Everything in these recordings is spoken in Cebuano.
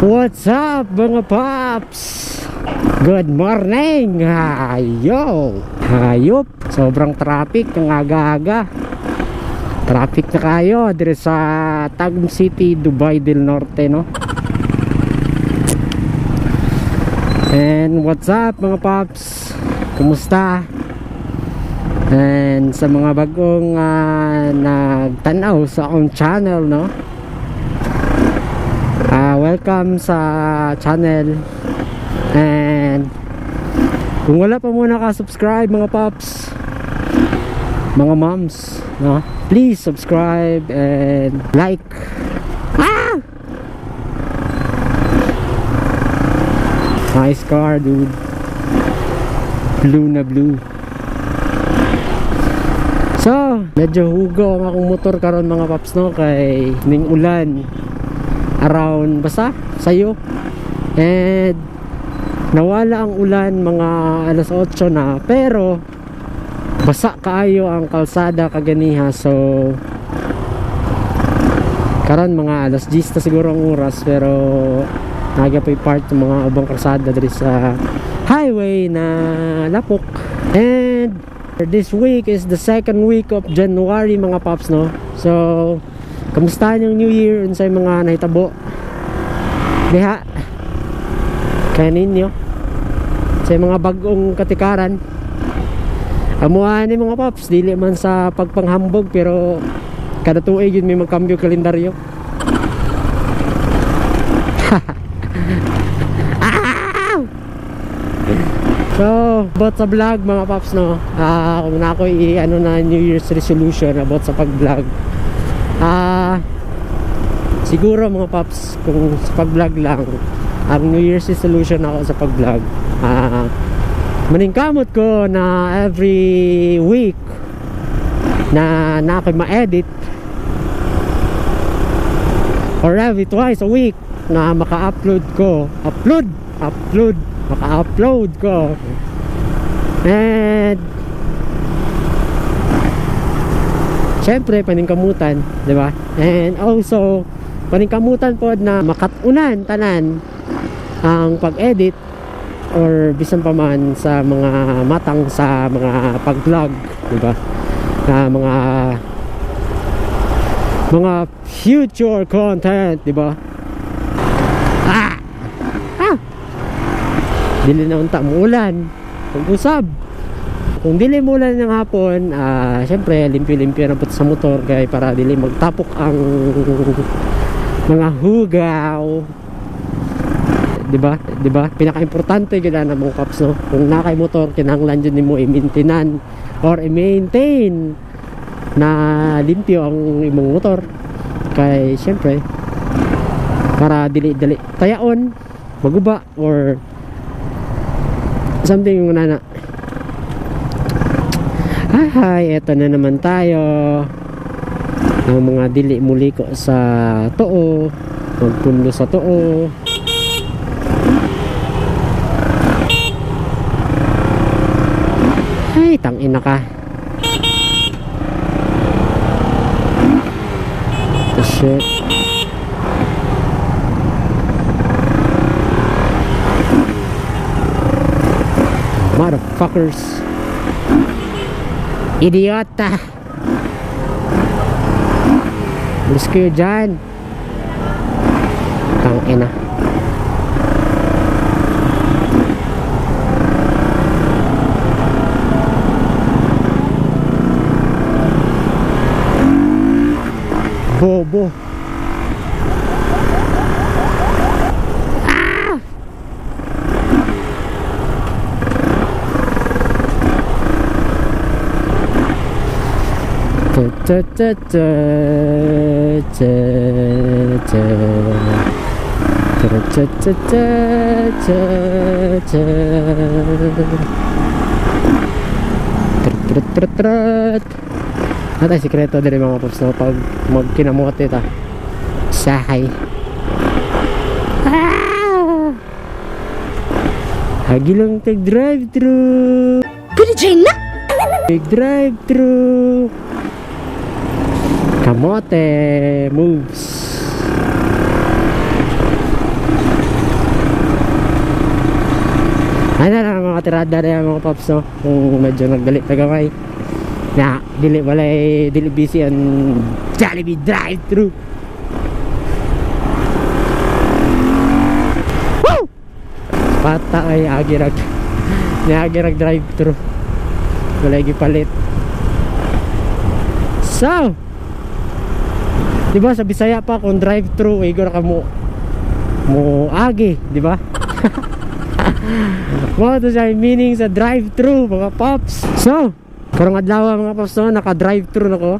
What's up, mga paps? Good morning! Ayo! Hayop! Sobrang traffic ang aga-aga. Traffic na kayo dire sa Tagum City, Dubai del Norte, no? And what's up, mga paps? Kumusta? And sa mga bagong nagtanaw sa akong channel, no? Welcome sa channel. And kung wala pa muna ka-subscribe, mga paps, mga moms, no? Please subscribe and like. Ah! Nice car, dude. Blue na blue. So, medyo hugo ang akong motor karon, mga paps, no, kay ning ulan around basta sayo, and nawala ang ulan mga alas 8 na, pero basa kaayo ang kalsada kaganiha. So karon mga alas 10 na siguro ang oras, pero naga pa part ng mga ubang kalsada diri sa highway na lapok. And this week is the second week of January, mga paps, no? So kamusta yung New Year? Unsay mga nahitabo diha kaya ninyo sa mga bagong katikaran? Amuan ni, mga paps, dili man sa pagpanghambog, pero kada tuig yun may magkambyo kalendaryo. Ah! So, about sa vlog, mga paps, no? Kung na ako i-ano na New Year's resolution about sa pag-vlog, siguro, mga paps, kung sa pag-vlog lang, ang New Year's resolution ako sa pag-vlog, maningkamot ko na every week na ako'y ma-edit or every twice a week na maka-upload ko, upload upload maka-upload ko. And syempre paningkamutan, di ba? And also paningkamutan pod na makatunan tanan ang pag-edit or bisan pa man sa mga matang sa mga pag-vlog, di ba? Na mga future content, di ba? Ah! Ah! Dili na unta muulan. Pag-usab. Kung dili muulan ng hapon, syempre limpyo-limpyo na po sa motor kay para dili magtapok ang mga hugaw. 'Di ba? 'Di ba? Pinakaimportante gyud na, mga paps, no. Kung naa kay motor, kinahanglan jud nimo i-maintenan or i-maintain na limpyo ang imong motor kay syempre para dili-dili tayaon, maguba or something yung nana. Hi, eto na naman tayo. Ang mga dili muliko sa tuo, magpundo sa tuo. Ay, tangina ka. The shit. Motherfuckers. Idiota. Bilis kayo dyan. Tangina. Bobo. Ah! Ta ta ta ta ta ta ta ta ta ta ta. Tret tret tret. Natay sikreto diri, mga paps, no, pag magkinamote ta. Sahay. Ah! Hagi lang tag drive thru. Pwede na! Big drive thru. Kamote moves. mga tirada na mga paps, no? Kung medyo nagdali ta gamay. Na, dili walay dili busy ang Jollibee drive-thru. Woo! Pata ay agirag. Niagirag drive-thru. Walay gipalit. So, di ba sa Bisaya pa kung drive-thru igor ka mo mo agi, di ba? Mao to siya yung meaning sa drive-thru mga paps. So, karong adlaw mga paps, no, naka drive-thru na ko.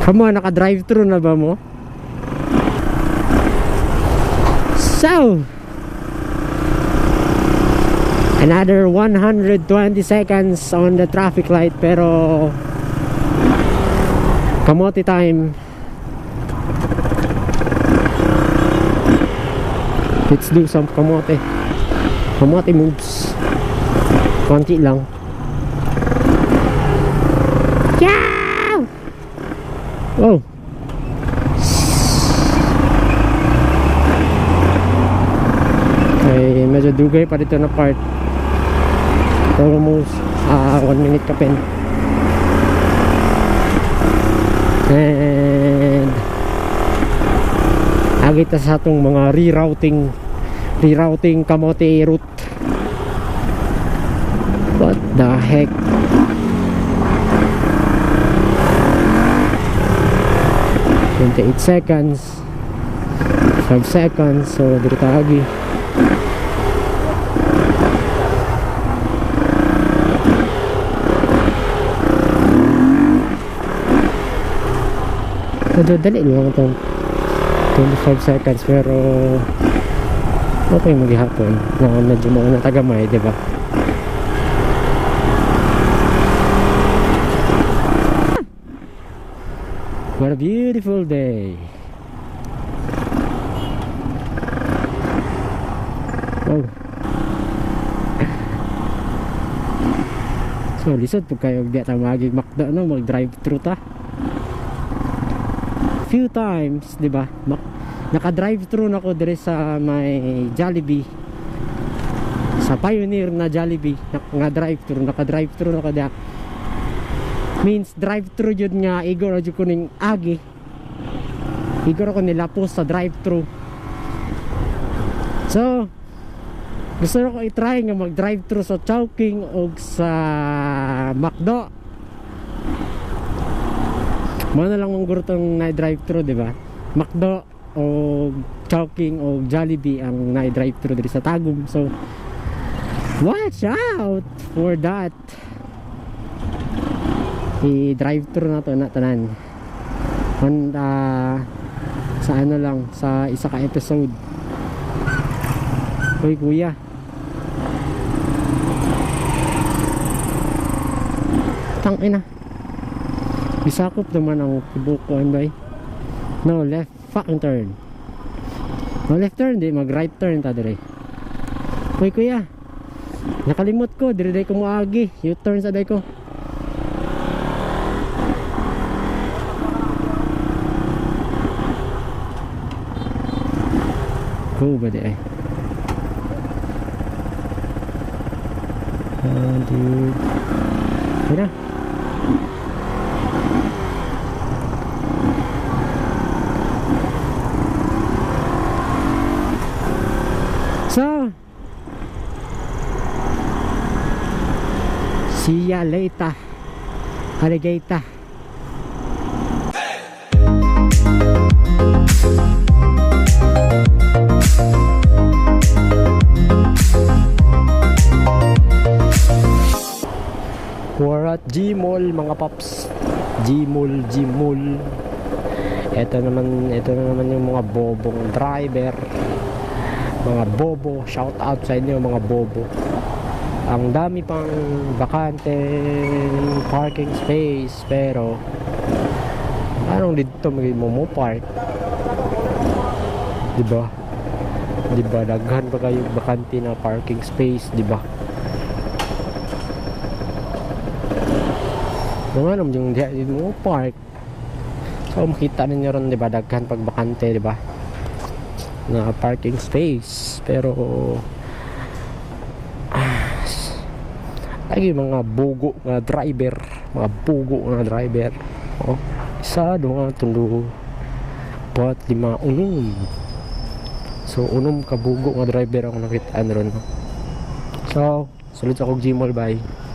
Come on, naka drive-thru na ba mo? So, another 120 seconds on the traffic light, pero kamote time. Let's do some kamote. Kamote moves. Konti lang. Yeah! Oh. Ay, medyo dugay pa dito na part. Almost 1 minute kapin. And agi ta sa atong mga rerouting kamote route. What the heck? 28 seconds, 5 seconds. So dito ta agi. Medyo dali lang itong 25 seconds, pero okay maghihapon na medyo mauna tagamay, di ba? What a beautiful day. Oh. So lisod pag kayo di ta magig McDo, no, mag drive thru ta. Few times, di ba? Naka drive thru na ko dire sa may Jollibee. Sa Pioneer na Jollibee nga drive thru, naka drive thru na ko diha. Means drive thru jud nga igor ra jud ko ning agi. Igor ako nilapos sa drive thru. So gusto ko i-try nga mag drive thru sa Chowking og sa McDo. Mao na lang mong gurtong na drive thru, di ba? McDo o Chowking o Jollibee ang na drive thru diri sa Tagum. So watch out for that. I-drive thru na to na tanan. On sa ano lang, sa isa ka episode. Hoy kuya. Tang ina. Bisakop naman ang tibok ko, bay. No left fucking turn. No left turn, di mag right turn ta dire. Hoy kuya. Nakalimot ko, dire day ko moagi. U-turn sa day ko. Go ba di ay? Dude. Mira. So, see ya later, alligator. We're at G-Mall mga paps. G-Mall, G-Mall. Ito na naman yung mga bobong driver. Mga bobo, shout out sa inyo mga bobo. Ang dami pang bakante parking space, pero anong dito mo park? Diba? Diba daghan pa kayo bakante na parking space, diba? Mga ano yung diha mo park. So makita ninyo ron, diba, daghan pag bakante, diba, na parking space. Pero Lagi mga bugo nga driver, mga bugo nga driver. Oh, isa, duha, tulo, upat, lima, unom. So unom ka bugo nga driver ako nakita ron. So, sulod sa akong Gmall, bye.